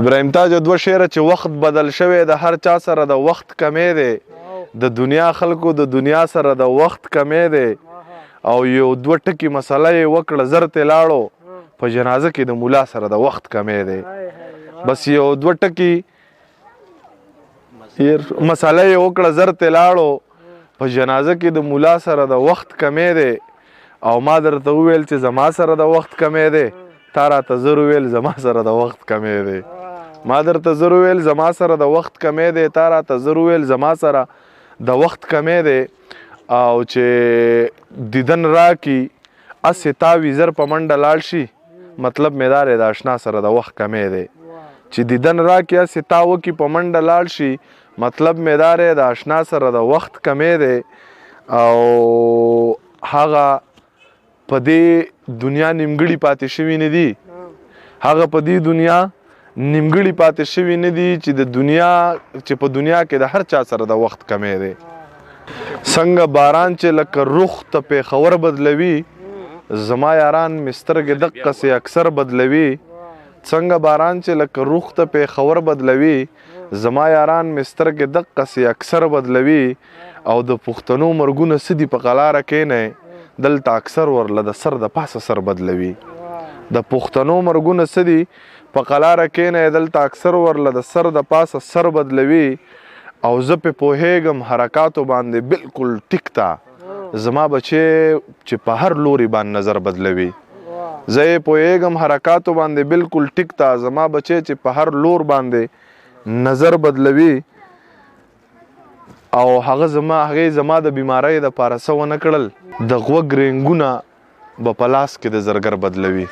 ابراهیم تاج دوه شعره چې وخت بدل شوی د هر چا سره د وخت کمی دی، د دنیا خلکو د دنیا سره د وخت کمی دی. او یو دوه ټکي مسله یې وکړه زر ته لاړو، په جنازه کې د مولا سره د وخت کمی دی. بس یو دوه ټکي مسله یې وکړه زر ته لاړو، په جنازه کې د مولا سره د وخت کمی دی. او ما درته وویل چې زما سره د وخت کمی دی، تا راته زر وویل زما سره د وخت کمی دی. ما درته زر وویل زما سره د وخت کمی دی، تا راته زر وویل زما سره د وخت کمی دی. او چې دیدن راکی اسې تاوي زر په منډه لاړ شي، مطلب مې دا دی د اشنا سره د وخت کمی دی. چې دیدن راکی اسې تا وکي په منډه لاړ شي، مطلب مې دا دی د اشنا سره د وخت کمی دی. او هغه په دې دنیا نیمګړي پاتې شوي نه دي، هغه په دې دنیا نیمګړي پاتې شوي نه دي چې د دنیا چې په دنیا کې د هر چا سره د وخت کمی دی. څنګه باران چې لکه رخ ته پېښور بدلوي، زما یاران مې سترګې دقسې اکثر بدلوي. څنګه باران چې لکه رخ ته پېښور بدلوي، زما یاران مې سترګې دقسې اکثر بدلوي. او د پښتنو مرګونه څه دي په قلاره کښېنئ، دلته اکثر ورله د سر د پاسه سر بدلوي. د پښتنو مرګونه څه دي په قلاره کښېنئ، دلته اکثر ورله د سر د پاسه سر بدلوي. او زه پې پوهېږم حرکاتو باندې بالکل ټیک تا، زما بچی چې په هر لوري باندې نظر بدلوي. زه یې پوهېږم حرکاتو باندې بالکل ټیک تا، زما بچی چې په هر لور باندې نظر بدلوي. او هغه زما هغې زما د بیمارۍ دپاره څه ونه کړل، د غوږ رنګونه به په لاس کې د زرګر بدلوي.